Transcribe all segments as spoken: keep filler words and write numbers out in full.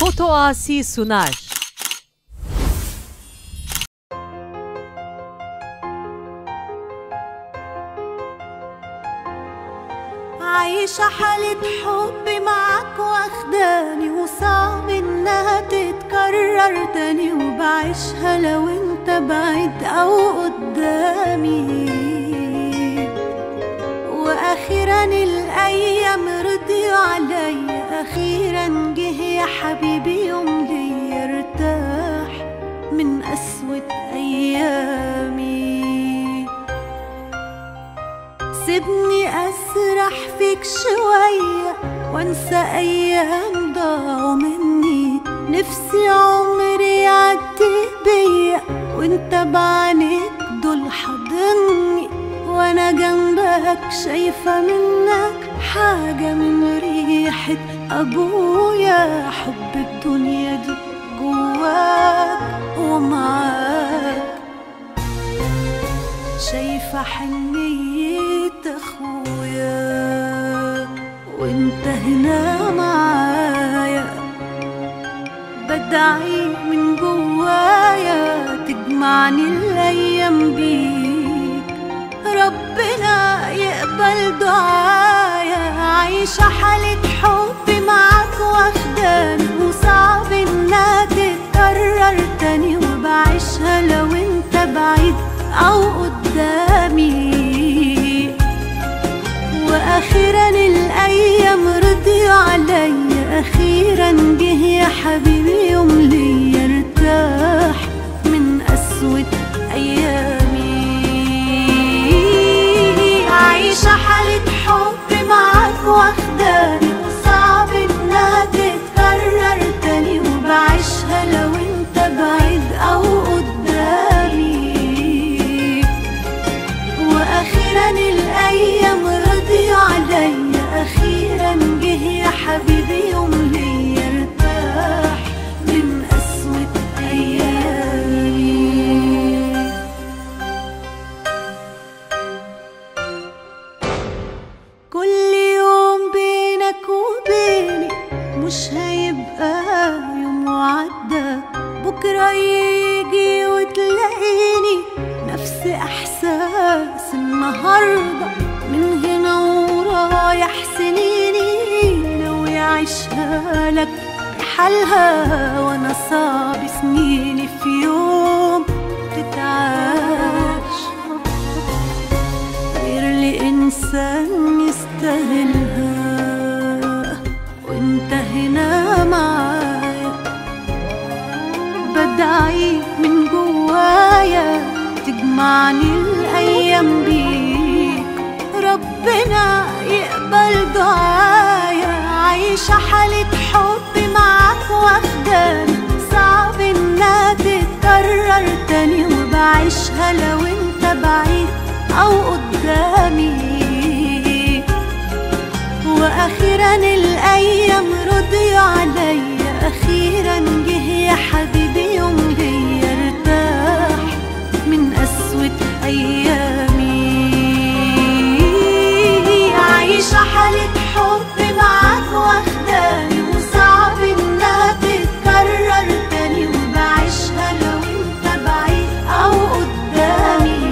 Foto Asi sunar. عايشة حالة حب معاك واخداني، وصعب إنها تتكرر تاني، وبعيشها لو انت بعيد أو قدامي. وأخيرا الأيام رضيوا عليا، أخيرا جه يا حبيبي يوم ليا ارتاح من قسوة أيامي. سيبني أسرح فيك شوية وأنسى أيام ضاعوا مني. نفسي عمري يعدي بيا وأنت بعينيك دول حاضني، وأنا جنبك شايفة منك حاجة من ريحة أبويا. حب الدنيا دي جواك ومعاك، شايفة حنية أخويا وانت هنا معايا. بدعي من جوايا تجمعني الأيام بيك، ربنا يقبل دعايا. عايشة حالة حب معاك واخداني، وصعب إنها تتكرر تاني، وبعيشها لو انت بعيد أو قدامي. وأخيرا الأيام رضيوا عليا، أخيرا جه يا حبيبي يوم ليا ارتاح من قسوة أيامي. عايشة حالة حب معاك واخداني، وصعب إنها تتكرر تاني، وبعيشها لو انت بعيد أو قدامي. وأخيرا الأيام رضيوا عليا، أخيرا جه يا حبيبي يوم ليا ارتاح من قسوة أيامي. كل يوم بينك وبيني مش هيبقى يوم وعدى، بكرة يجي وتلاقيني نفس إحساس النهاردة. من هنا ورايح سنيني لو يعيشها لك بحالها، وأنا صعب سنيني في يوم تتعاش غير لإنسان يستاهلها، وانت هنا معايا. بدعي من جوايا تجمعني الأيام بيك، ربنا يقبل دعايا. عايشة حالة حب معاك واخداني، صعب إنها تتكرر تاني، وبعيشها لو انت بعيد أو قدامي. وأخيرا الأيام رضيوا عليا، أخيرا جه يا حبيبي يوم ليا ارتاح من قسوة أيامي. عايشة حالة حب معاك واخداني، وصعب إنها تتكرر تاني، وبعيشها لو انت بعيد أو قدامي.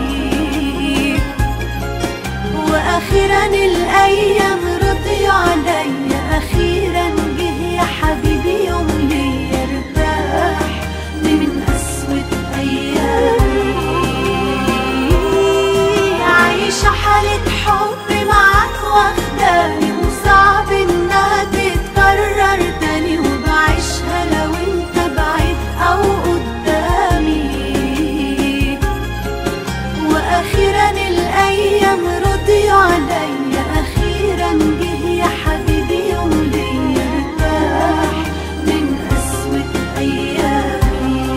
وأخيرا الأيام رضيوا عليا، أخيرا جه يا حبيبي يوم ليا ارتاح من قسوة أيامي. عايشة حالة حب معاك واخداني، وصعب إنها تتكرر تاني، وبعيشها لو انت بعيد أو قدامي. وأخيرا الأيام رضيوا عليا، أخيرا جه يا حبيبي يوم ليا ارتاح من قسوة أيامي.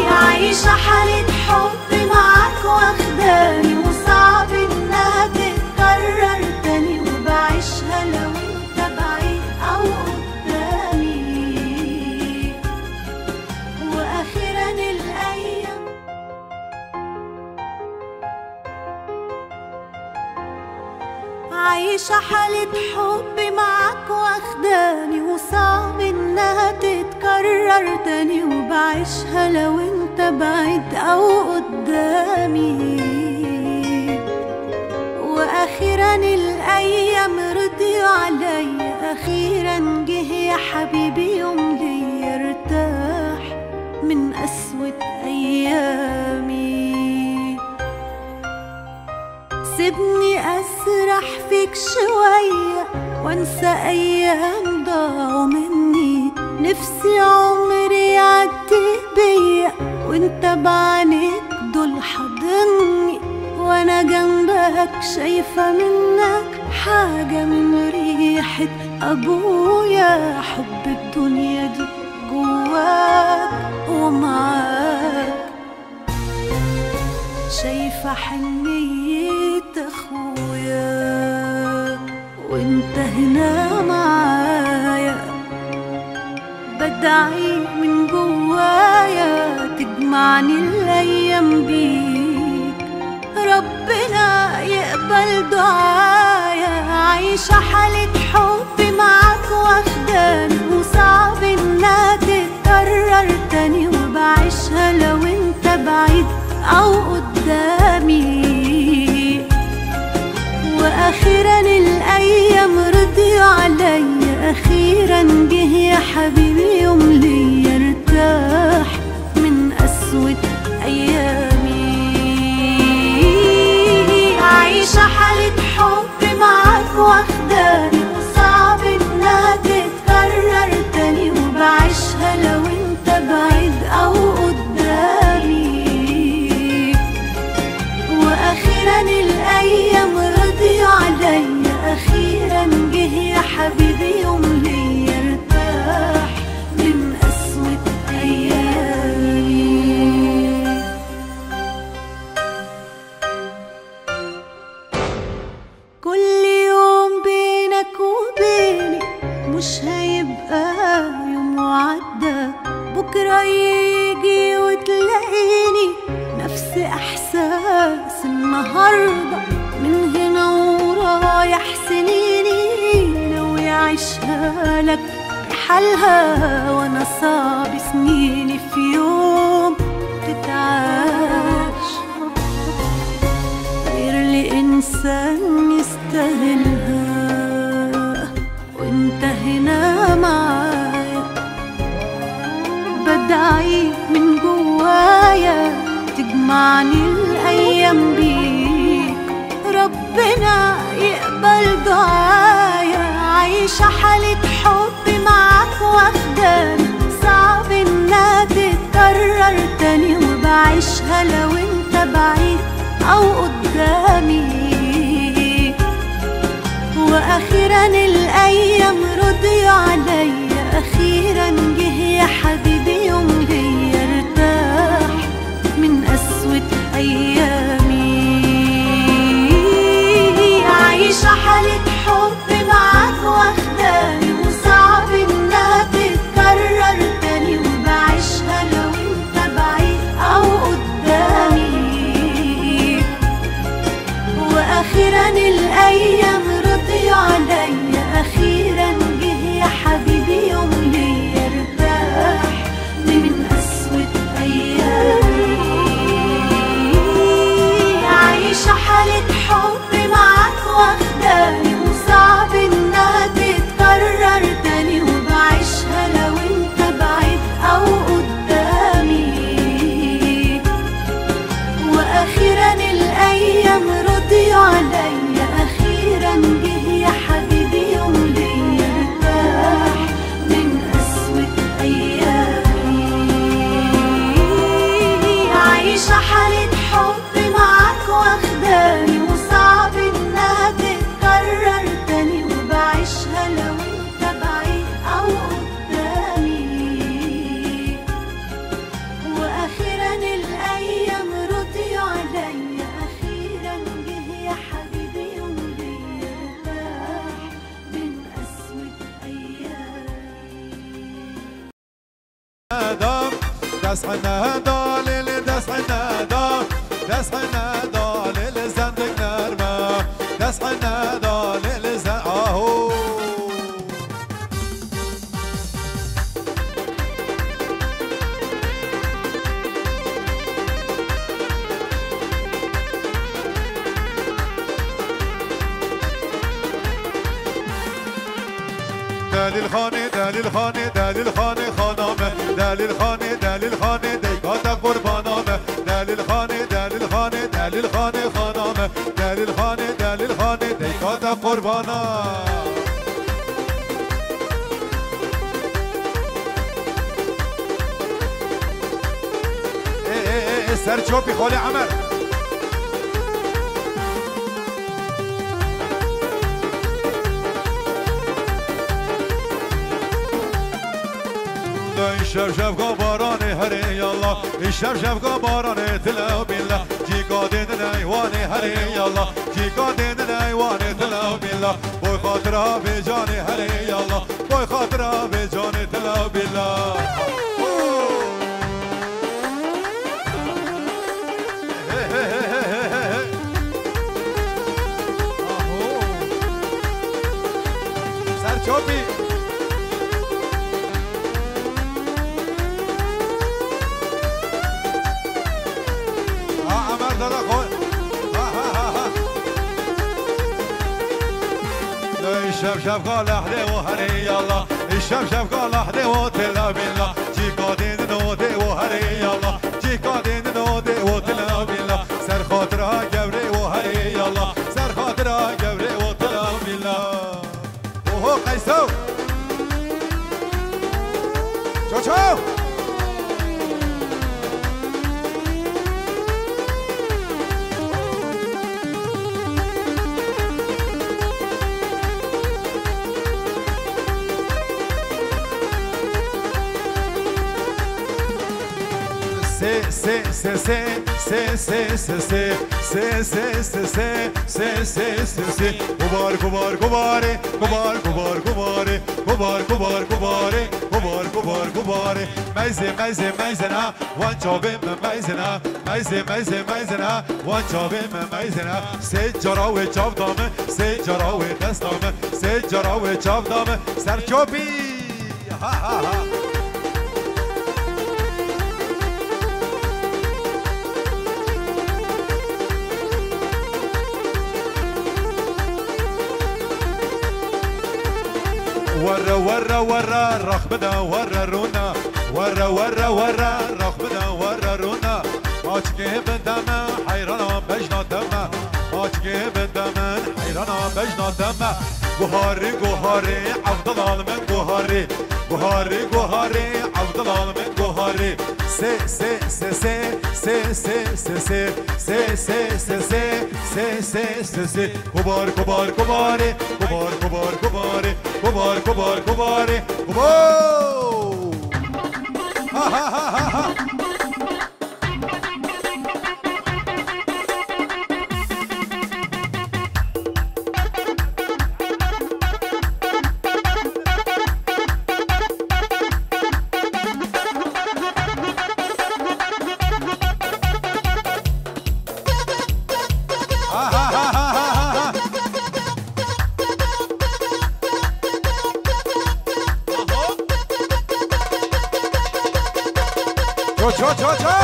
عايشة حالة حب معاك واخداني، وصعب إنها تتكرر تاني، وبعيشها لو انت بعيد أو قدامي. وأخيرا الأيام عايشة حالة حب معاك واخداني، وصعب تاني وبعيشها لو انت بعيد او قدامي. واخيرا الايام رضيوا علي، اخيرا جه يا حبيبي يوم لي ارتاح من قسوة ايامي. سيبني أسرح فيك شوية وأنسى أيام ضاعوا مني. نفسي عمري يعدي بيا وأنت بعينيك دول حاضني، وأنا جنبك شايفة منك حاجة من ريحة أبويا. حب الدنيا دي جواك ومعاك، شايفة حنية أخويا وانت هنا معايا. بدعي من جوايا تجمعني الأيام بيك، ربنا يقبل دعايا. عايشة حالة حب معاك واخداني، وصعب إنها تتكرر تاني، وبعيشها لو انت بعيد أو قدامي. وأخيرا الأيام رضيوا علي، أخيرا جه يا حبيبي يوم لي ارتاح من قسوة أيامي. عايشة حالة حب معاك واخداني، وصعب إنها تتكرر تاني، وبعيشها لو انت بعيد أو قدامي. وأخيرا الأيام رضيوا علي، أخيرا جه يا حبيبي يوم لي ارتاح من قسوة أيامي. كل يوم بينك وبيني مش هيبقى يوم وعدى، بكرة يجي وتلاقيني نفس إحساس النهاردة. من هنا ورايح سنيني لو يعيشها لك بحالها، وأنا صعب سنيني في يوم تتعاش غير لإنسان يستاهلها، وانت هنا معايا. بدعي من جوايا تجمعني الأيام بيك، ربنا يقبل دعايا. عايشة حالة حب معاك واخداني، صعب إنها تتكرر تاني، وبعيشها لو انت بعيد أو قدامي. وأخيرا الأيام رضيوا علي، أخيرا جه يا حبيبي يوم لي ارتاح من قسوة أيامي. عايشة حالة حب معاك واخداني، وصعب إنها تتكرر تاني، وبعيشها لو انت بعيد أو قدامي. وأخيرا الأيام رضيوا علي، أخيرا جه يا حبيبي يوم لي ارتاح من قسوة أيامي. عايشة حالة حب معاك واخداني، وصعب إنها تتكرر تاني، وبعيشها لو انت بعيد أو قدامي. وأخيرا الأيام رضيوا علي، أخيرا جه يا حبيبي يوم لي ارتاح من قسوة أيامي. عايشة حالة حب معاك واخداني، وصعب إنها تتكرر تاني، وبعيشها لو انت بعيد أو قدامي. وأخيرا الأيام رضيوا علي، أخيرا جه يا حبيبي يوم لي ارتاح من قسوة أيامي. دا، دەست حەنە دا، لێ لێ دەست حەنە دا، دەست حەنە دا، لێ لێ زەندێک نەرمە، دەست حەنە دا، لێ لێ زە-، ئاهۆ. Delîl Xanê, Delîl Xanê, Delîl Xanê xana me. Delîl Xanê, Delîl Xanê, deyka te qurbana me. Delîl Xanê, Delîl Xanê, Delîl Xanê xana me. Delîl Xanê, Delîl Xanê, deyka te qurbana. Ê, ê, ê, ê, ser çopî Xolê Emer. Îşev şevka baranê herê yalla. Îşev şevka baranê tila billah. Cîka dênin eywanê herê yalla. Cîka dênin eywanê tila billah. Boy xatira vê canê herê yalla. Boy xatira vê canê tila billah. He, he, he. Aho. Ser çopî. Ha, Emer dada xo. Ha, ha, ha, ha. Ley şev şev gala hde o herê yalla. Şev şev gala hde o tela billa. Cîka dênin o dê o herê yalla. Cîka dênin o dê o tela billa. Ser xatira gewrê o herê yalla. Ser xatira gewrê o tela billa. Oho, Qeyso! Ço ço! Sê, sê, sê, sê. Sê, sê, sê, sê. Sê, sê, sê, sê. Sê, sê, sê, sê. Gubar, gubar, gubarê. Gubar, gubar, gubarê. Gubar, gubar, gubarê. Gubar, gubar, gubarê. Meyzê, meyzê, meyzê na. Wan çavê min meyzê na. Meyzê, meyzê, meyzê na. Wan çavê min meyzê na. Sê cara wê çav da min. Sê cara wê dest da min. Sê cara wê çav da min. Serçopî. Ha, ha, ha. Werre, werre, werre, rax bide, werre rûne. Werre, werre, werre, rax bide, werre rûne. Açikê bide me, heyrana bejna te me. Açikê bide me, heyrana bejna te me. Guharî, guharî, Evdilal min guharî. Guharî, guharî, Evdilal min guharî. Sê, sê, sê, sê, sê, sê, sê, sê, sê, sê, sê, sê, sê, sê, sê, sê. Kubar, kubar, kubarê, kubar, kubar, kubarê, kubar, kubar, kubarê, kubar. Ha, ha, ha, ha, ha. Ço, ço, ço, ço!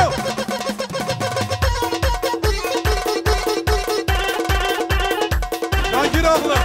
Cangîr oğlu!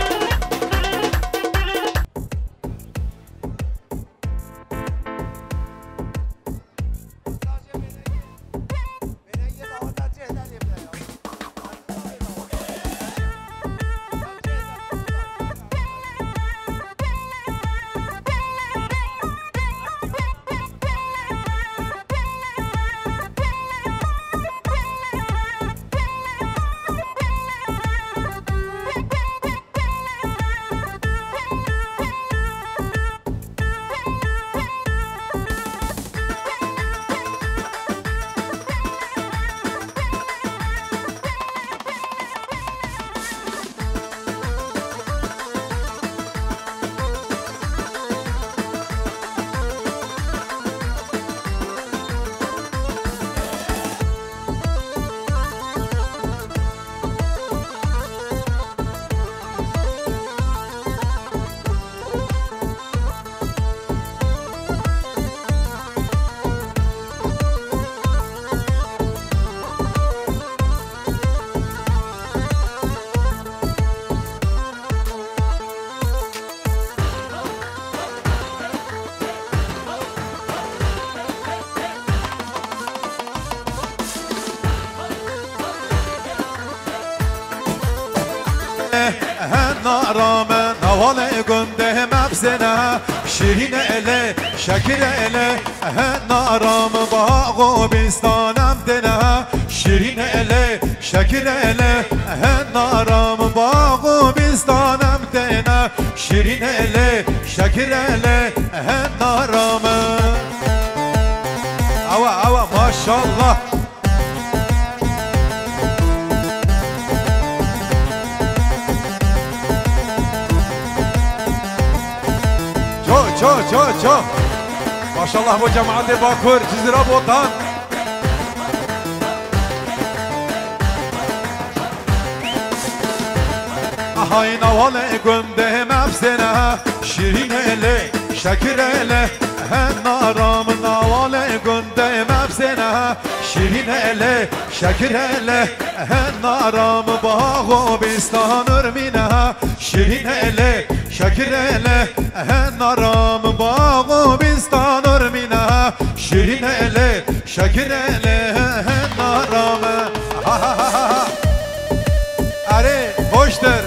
Nara min hevalê gundê me bizêne, şîrîn e lê, şekir e lê, he nara min bax û bîstan em dêne, şîrîn e lê, şekir e lê, he nara min bax û bîstan em dêne, şîrîn e lê, şekir e lê, he nara min. Ewa, ewa, maşallah. Ço, ço, ço, ço. Maşallah bo cemaetê Bakur, Cizîra Botan. Ahay nawalê gundê me bizêne, şîrîn e lê, şekir e lê, he nara min nawalê gundê me bizêne, şîrîn e lê, şekir e lê, he nara min bax û bîstan urmîne, şîrîn e lê, şekir e lê, he nara min bax û bîstan urmîne, şîrîn e lê, şekir e lê, he nara min. Ha, ha, ha, ha, ha. Erê, xweştir.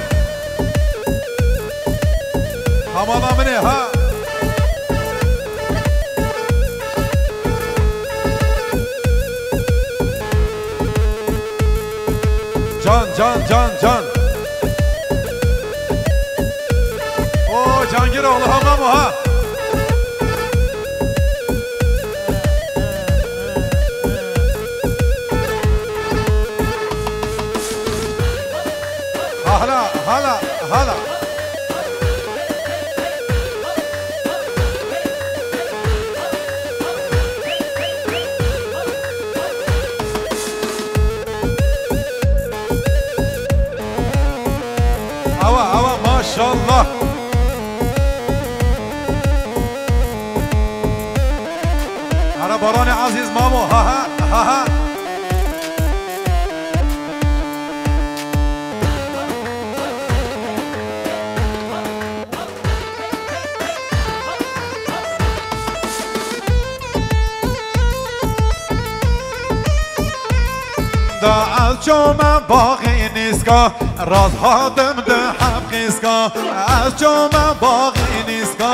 Hamala min ê, ha. Can, can, can, can. O Cangir oğlu hamam o, ha. Hala, hala, hala. Awa, awa, maşallah. Ara Baranê Ezîz Mamo, ha, ha, ha, ha. Da ez çome baxê nîska, raz hatim di heb qîska. Ez çome baxê nîska,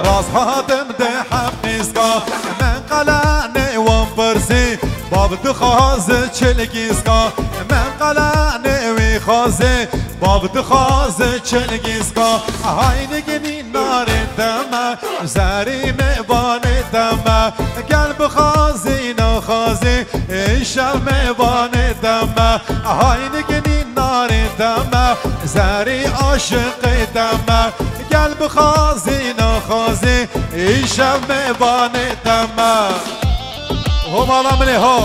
raz hatim di heb qîska. Min qelenê wan pirsî, bab dixwaze çil gîska. Min qelenê wî xwazê, bab dixwaze çil gîska. Hayni ginî Narê deme, zerî mêvanê deme, gel bixwazî naxwazî, îşev mêvanê deme. Hayni ginî narê deme, zerî aşiqê deme, gel bixwazî naxwazî, îşev mêvanê deme. Ho mala min ê ho.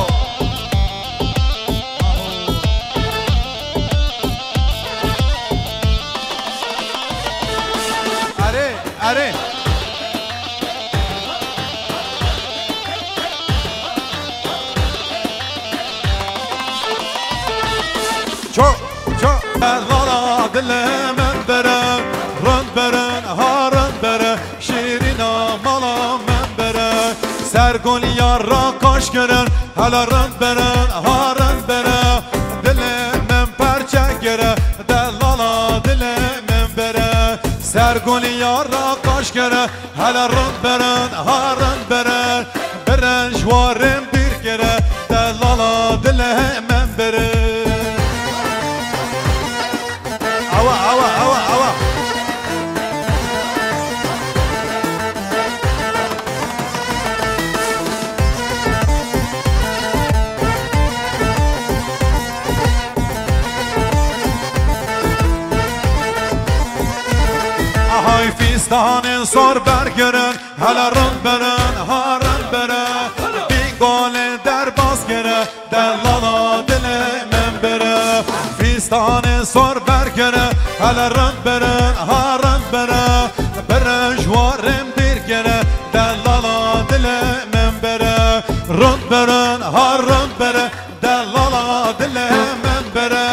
Erê, erê. Ço, ço. Delala dilê min bere, rind berin, ha rind bere. Şîrîna mala min bere, ser gul yar ra kaş kirin, hele rind berin, ha rind bere. Dilê min perçe gire, delala dilê min bere, ser gul yar ra kaş kire, hele rind berin, ha rind bere. Birin ji warên bîr kire, delala dilê min bere. Awa, awa, awa, awa. Ahay fîstanên sor bergirin, hele rind berin, ha rind bere. Bîngolê derbas kire, delala dilê min bire. Fîstanê sor bergire, hele rind berin, ha rind bere. Birin ji warên bîr kire, delala dilê min bire. Rind berin, ha rind bere, delala dilê min bire.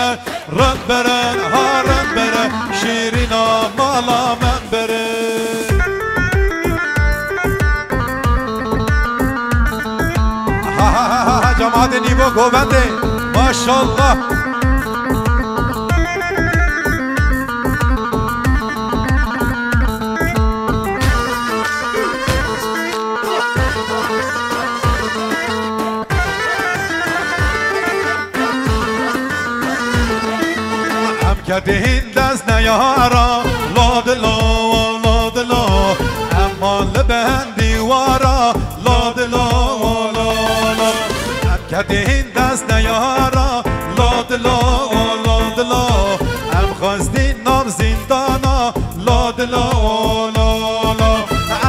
Rind berin, ha rind bere, şîrîna mala min bere. Ha, ha, ha, ha, ha, cemaatê Nîvo Govendê. Maşallah. Dihîn dest neyara, la dilo, la dilo. Ema li ben dîwara, la dilo, la, la. Em kedihîn dest neyara, la dilo, la dilo. Em xwestî nav zîndana, la dilo, la, la.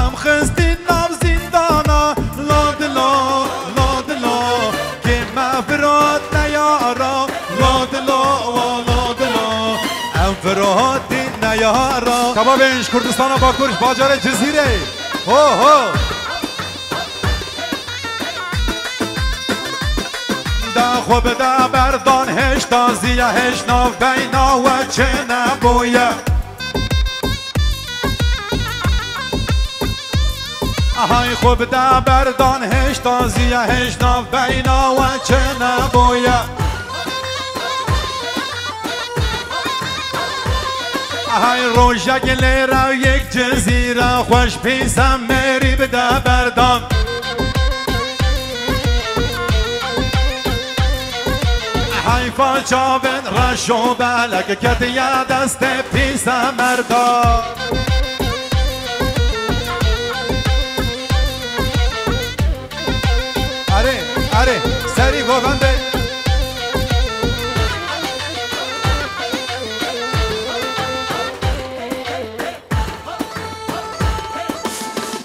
Em xwestî nav zîndana, la dilo, la dilo. Kê me firat neyara, la dilo, la dilo. Em firatî neyara. Kababên ji Kurdistana Bakur, ji bajarê Cizîrê. Ho, ho. Da xwe bide berdan, hêşta ziya hêş nav beyna we çi nebûye. Ahay xwe bide berdan, hêşta ziya hêş nav beyna we çi nebûye. Hay rojek lêre yek Cizîre xweş pîse mêrî bide berdan. Heyfa çavên reş û belek ketiye destê pîse merda. Erê, erê, serî govendê.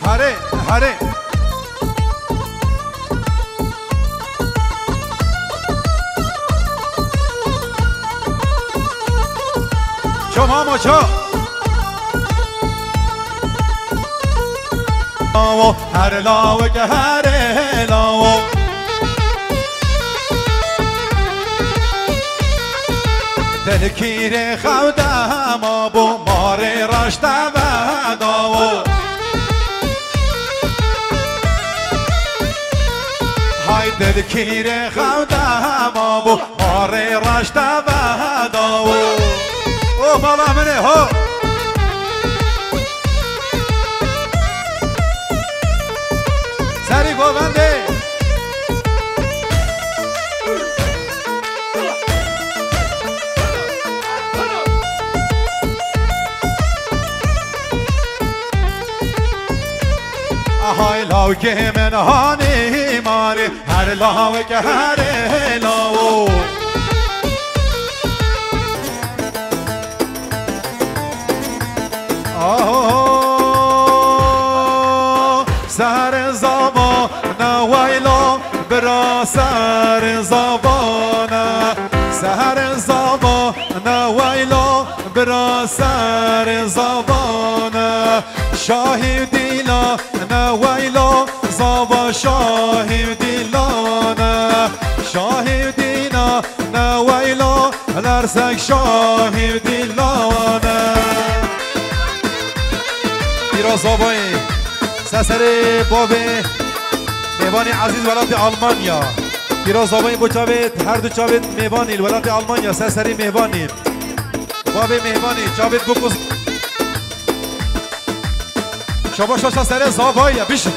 Herê, herê. Ço mamo ço. Lawo, her lawik herê lawo. Dilkîrê xew de hema bû, marê raşte vedawo. Hay dilkîrê xew de hema bû, marê raşte vedawo. O mala min e ho. Serî govendê. Ahay lawkê min hanî marê, her lawek herê lawo. Aho, ser zavane weylo, bira ser zavane, ser zavane weylo, bira ser zavane. Şahî dîlane weylo, zava şahî dîlane, şahî dîlane weylo, lersek şahî dîlane. Pîra zavayê, seserê bavê mêvanê ezîz welatê Almanya. Pîra zavayê bo çavêt, her du çavêt mêvanî li welatê Almanya, seserê mêvanî. Bavê mêvanî, çavêt bikuz. Şaba şaşa sere zavayê, bişin.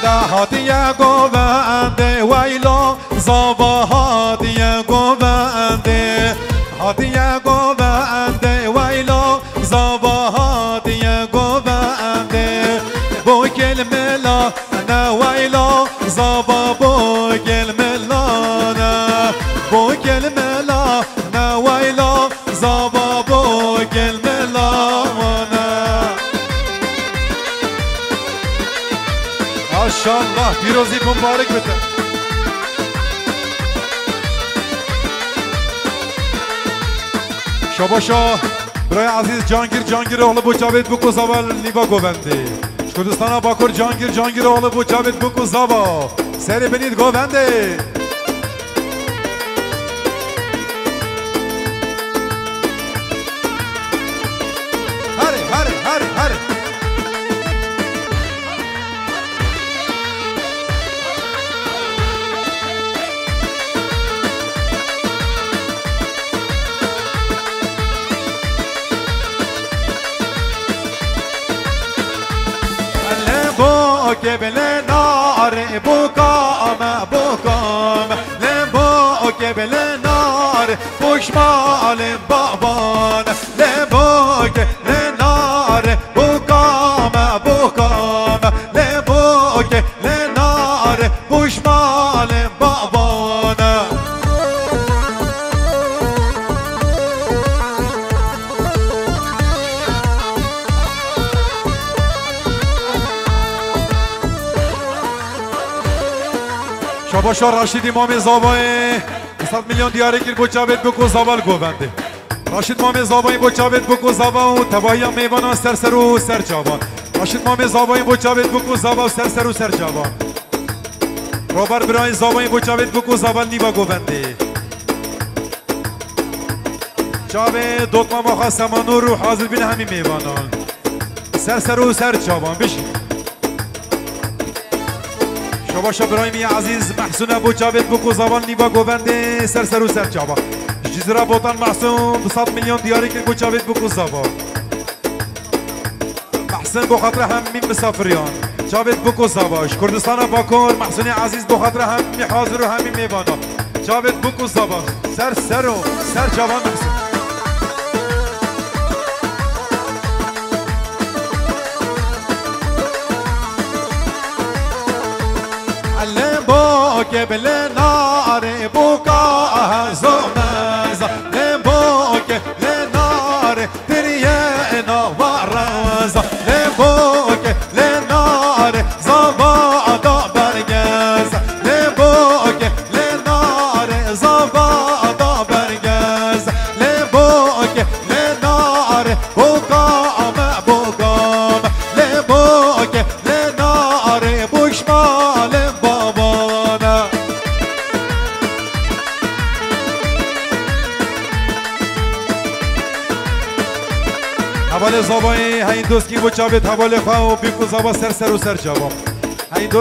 Da hatiye govendê weylo, zava hatiye govendê. Hatiye govendê weylo, zava hatiye govendê. Bo kelmela ne weylo, zava bo kelmela ne. Bo kelmela ne weylo, zava bo kelmela ne. Maşallah, pîrozî mubarek bite. Şabaşa, biraya ezîz Cangir Cangiroğlu bo çavêt bû ku zava nîva govendê. Ji Kurdistana Bakur Cangir Cangiroğlu bo çavêt bû ku zava. Serê binî govendê. Herê, herê, herê, herê. Bile nar bokam bokam, lê bokê bile nar, poşmalê baban. Lê bokê lê nar bokam bokam, lê bokê lê nar, poşmalê baban. Şabaşa Raşîdî Mamê Zavayê, sed milyon diyarî kir bo çavêt biko zava li govendê. Raşîd Mamê Zavayê bo çavêt biko zava û tevahiya mêvanan ser ser û ser çavan. Raşîd Mamê Zavayê bo çavêt biko zava û ser ser û ser çavan. Rober Birayê Zavayê bo çavêt biko zava li nîva govendê. Çavê dotmama xwe semanor û hazir bîne hemî mêvanan. Ser ser û ser çavan bijî. Şabaşa birayê min ya ezîz Mehsûne bo çavêt biko zava li nîva govendê ser ser û ser çavan. Ji Cizîra Botan Mehsûn bi sed milyon diyarî kir bo çavêt biko zava. Mehsûn bo xatira hemî misafiriyan. Çavêt biko zava. Ji Kurdistana Bakur, Mehsûnê ezîz bo xatira hemî hazir û hemî mêvanan. Çavêt biko zava. Ser ser û ser çavan Mehsûn. Lê bokê bile narê boka zomeza. Lê bokê lê narê Tiriyê nava reza, lê bokê lê narê zava da bergez. Lê bokê lê narê zava da bergez. Lê bokê lê narê boka me boka me. Lê bokê lê narê buşmalê babana. Hevalê zavayê, heyîn doskî bo çavêt hevalê xwe û bîko zava ser ser û ser çavan. Heyîn dost